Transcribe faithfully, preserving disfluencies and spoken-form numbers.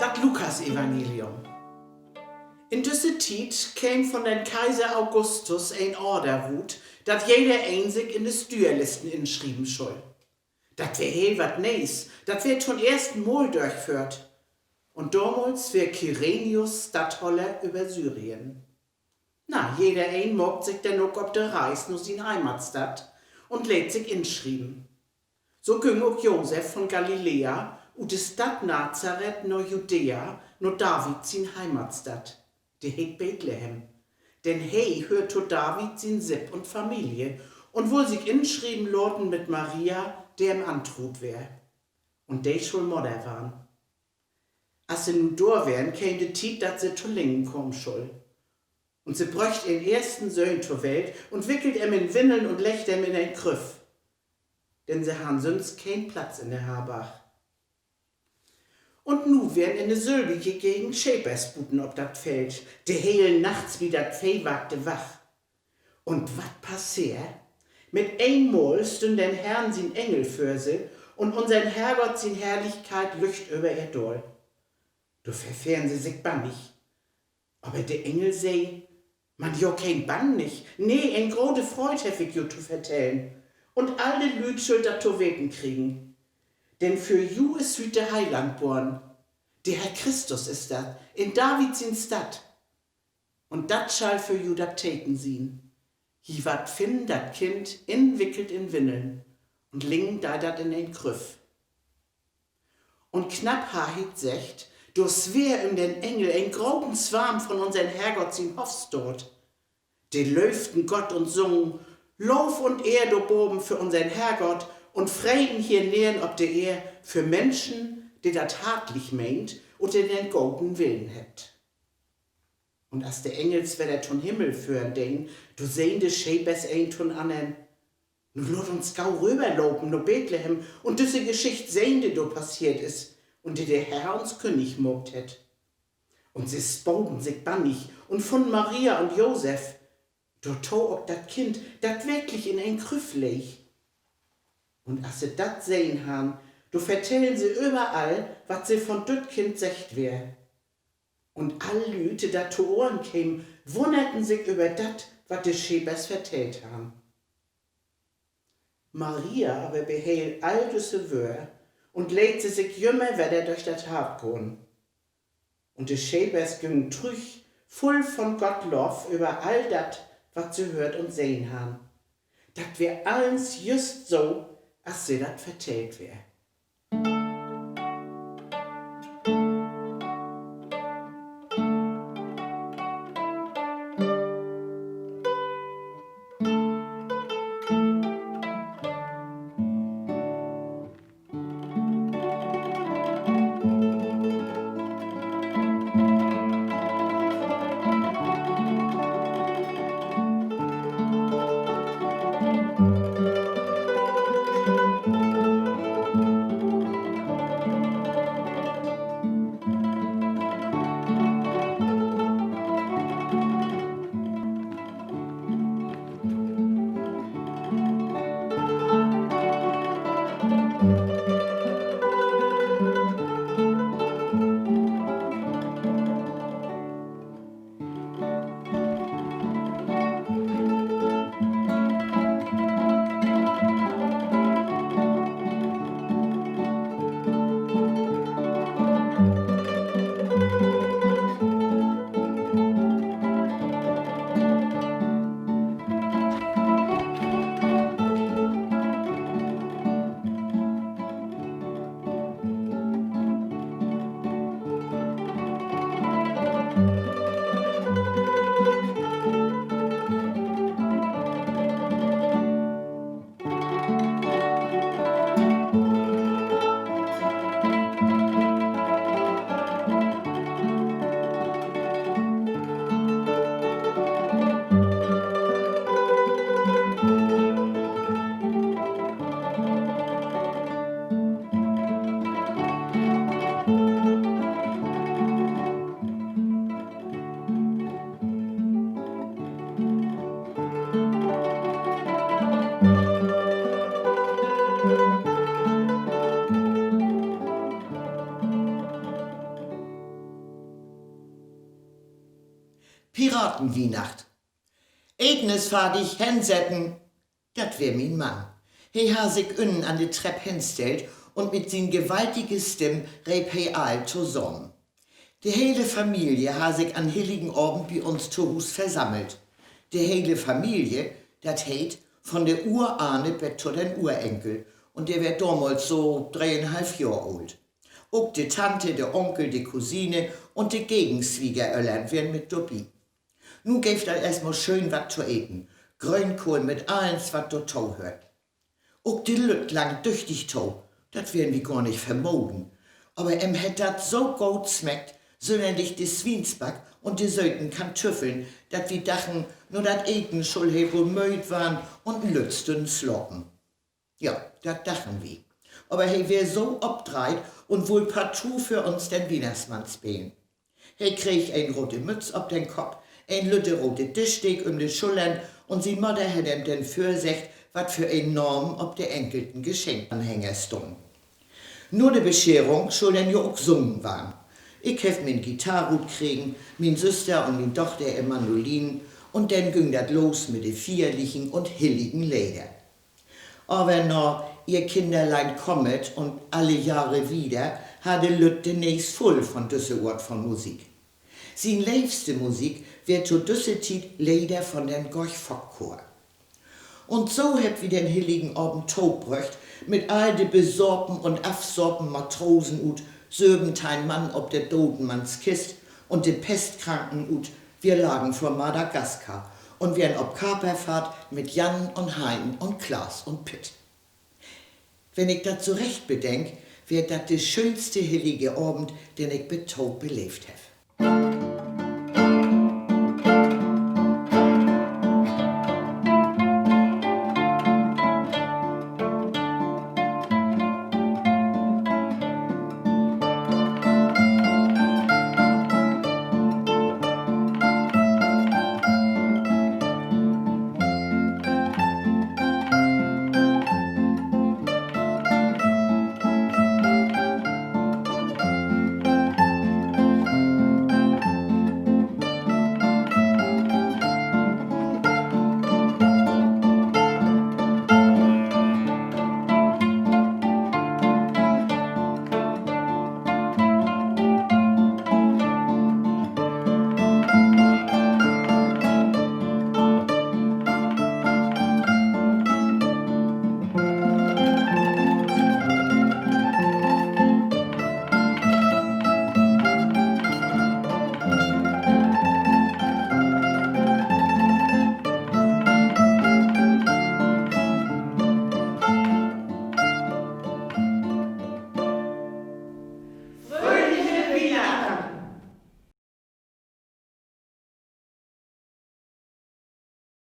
Dat Lukasevangelium. In düsse Tiet keem von den Kaiser Augustus en Order rut, dat jeder een sik in de Stüerlisten inschrieven schull. Dat weer heel wat Nee's, dat weer to'n eersten Mal dörchföhrt. Un domals weer Kyrenius Stattholler över Syrien. Na, jeder een maakt sik denn ok op de Reis na sien Heimatstadt un leet sik inschrieven. So güng ok Josef von Galiläa ut de Stadt Nazareth na Judäa, na David sien Heimatstadt. De heet Bethlehem. Denn he höört to David sien Sipp un Familie un wull sik inschrieven laten mit Maria, de em antruut weer. Un de schull Modder warrn. As se nu dor weren, keem de Tiet, dat se to liggen kamen schull. Un se bröcht ehren eersten Söhn to Welt un wickelt em in Winneln un leggt em in en Krüff. Denn se harrn sünst keen Platz in de Harbarg. Un nu weren in de sülvige Gegend Schepers buten op dat Feld, de hele Nachts bi dat Veehwark de Wach. Un wat passeer? Mit eenmal stünn den Herrn sien Engel vör se, un unsern Herrgott sien Herrlichkeit lücht över ehr daal. Dor verfehren se sik bannig. Aver de Engel sä: Man jo keen Bang nich, nee, en grote Freud heff ik jo to vertellen. Un all de Lüüd schüllt dat to weten kriegen. Denn för ju is hüüt de Heiland boren. De Herr Christus is dat, in David sien Stadt. Un dat schall för ju dat Teken sien: Ji warrt finnen dat Kind inwickelt in Winneln, un liggen deit dat in en Krüff. Un knapp harr he't seggt, dor sweer üm den Engel en groten Swarm von unsern Herrgott sien Hoffstaat. De löövten Gott un sungen: Loff un Ehr dor baven för unsern Herrgott un Freden hier neern op de Eer för Minschen, de dat hartlich meent un de den goden Willen hebbt. Un as de Engels wedder to'n Himmel föhren deen, do seen de Schepers een to'n annern: Nu laat uns gau röverlopen na Bethlehem un düsse Geschicht sehn, de dor passeert is un de de Herr uns künnig maakt hett. Un se spoden sik bannig un funnen Maria un Josef, dorto ok dat Kind, dat wirklich in en Krüff leeg. Un as se dat sehn harrn, do vertellen se överall, wat se von düt Kind seggt weer. Un all Lüüd, de dat to Ohren kemen, wunnerten sik över dat, wat de Schepers vertellt harrn. Maria aver beheel all düsse Wöör un leet se sik jümmer wedder dörch dat Hart gahn. Un de Schepers güngen trüch, vull von Gott Loff över all dat, wat se höört un sehn harrn. Dat weer allens jüst so, as se dat vertellt weer. Piratenwiehnacht. Eten is fardig, hensetten! Dat weer mien Mann. He harr sik ünnen an de Trepp henstellt un mit sien gewaltige Stimm reep he all tosamen. De hele Familie harr sik an Hilligen Avend bi uns to Huus versammelt. De hele Familie, dat heet, von de Urahne bet to den Urenkel, un de weer domals so dreeunhalf Johr oolt. Ok de Tante, de Onkel, de Cousine un de Gegenswiegeröllern weren mit dorbi. Nu geev dat eerstmal schöön wat to eten: Gröönkohl mit allens, wat dorto höört. Ok de Lütt lang düchtig to, dat weren wi gor nich vermoden. Aver em hett dat so goot smeckt, sünnerlich de Swiensback un de söten Kantüffeln, dat wi dachen, na dat Eten schull he woll mööd warrn un en lütt Stünn slapen. Ja, dat dachen wi. Aver he weer so opdreiht un wull partout för uns den Wiehnachtsmann spelen. He kreeg en rode Mütz op den Kopp, en lütte rode Dischdeek üm de Schullern, un sien Mudder hett em denn vörseggt, wat för en Namen op de enkelten Geschenkanhänger stunnen. Na de Bescherung schull denn jo ok sungen warrn. Ik heff mien Gitarr rutkregen, mien Süster un mien Dochter ehr Mandolin, un denn güng dat los mit de fierlichen un hilligen Leder. Aver na Ihr Kinderlein kommet un Alle Jahre wieder harr de Lütt de Nees vull von düsse Oort von Musik. Sien leevste Musik weer to düsse Tiet Leder von den Gorch-Fock-Chor. Un so hebbt wi den Hilligen Avend tobröcht mit all de besapen un afsapen Matrosen ut Söventein Mann op de Dodenmannskist un de Pestkranken ut Wir lagen vor Madagaskar un weren op Kaperfahrt mit Jan un Hein un Klaas un Pitt. Wenn ik dat so recht bedenk, weer dat de schöönste Hillige Avend, den ik bet nu beleevt heff.